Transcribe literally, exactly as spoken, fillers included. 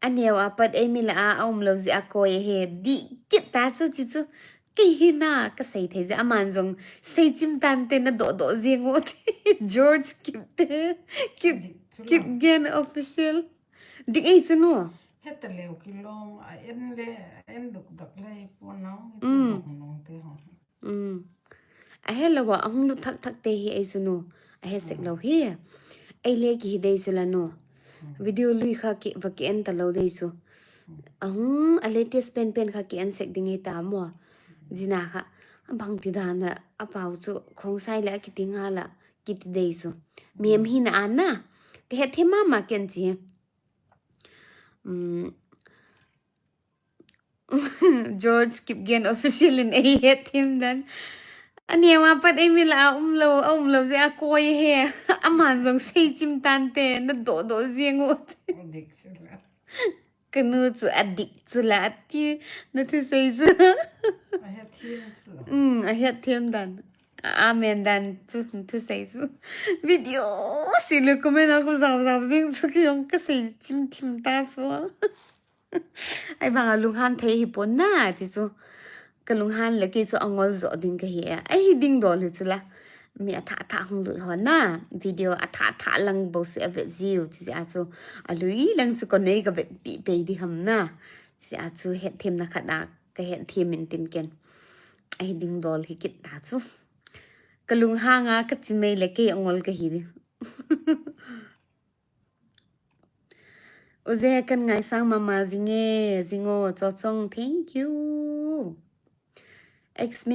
Aneo a pat eimi lah a aum lou jeh a koi ahi. Dih kit ta chu chi chu. Kei hi na kasei thei jeh a aman jong seichim tante nadoh doh jeng o. George Kipgen, Kip, Kipgen Official. Dik ei chu nu. Heta leu kilom, a en le, a en duk dak le, pon nau, nong te ho. Ahe lou a, ahung lut thak thak te hi ei chu nu. Ahe sek lou hi. Ei le kihi dei chu la nu. Video lui kha ki, va ki en ta lou dei chu. Ahung, a latest pen pen kha ki en sek ding ei ta mo. Jina kha, abang ti dan a, apau chu, khongsai le a kiti nga la, kiti dei chu. Mihem hi na an na. Ka het them mama ken chi. George Kipgen Official in ei het them dan. Aneo a pat eimi lah a um lou, aum lou jeh a koi ahi. Aman jong seichim tante, nadoh doh jeng o. Kanu chu adik chu la ati, nathusei chu. Ahet them dan. Amen dan chu, thusei chu. Video si le comment a ko jao jao jeng chu kei jong kaseichim them ta chu. Ahivang a lunghan thei hi pon na, ti chu. Kalunghan le kei chu angol jo ding kahi e. Ahi ding dol hi chu la. Mi athah thah hung lut ho na. Video athah thah lang bou se avet jiu, ti jeh a chu. Alui lang chu ko nei kavet pi pei di ham na. Ti jeh a chu het them na khat a, ka het them in tin ken. Ahi ding dol hi kit ta chu. Kalunghang a kachimei le kei angol kahi di. Uje kan ngaisang mama jinge, jingo, Chochong, thank you. Ex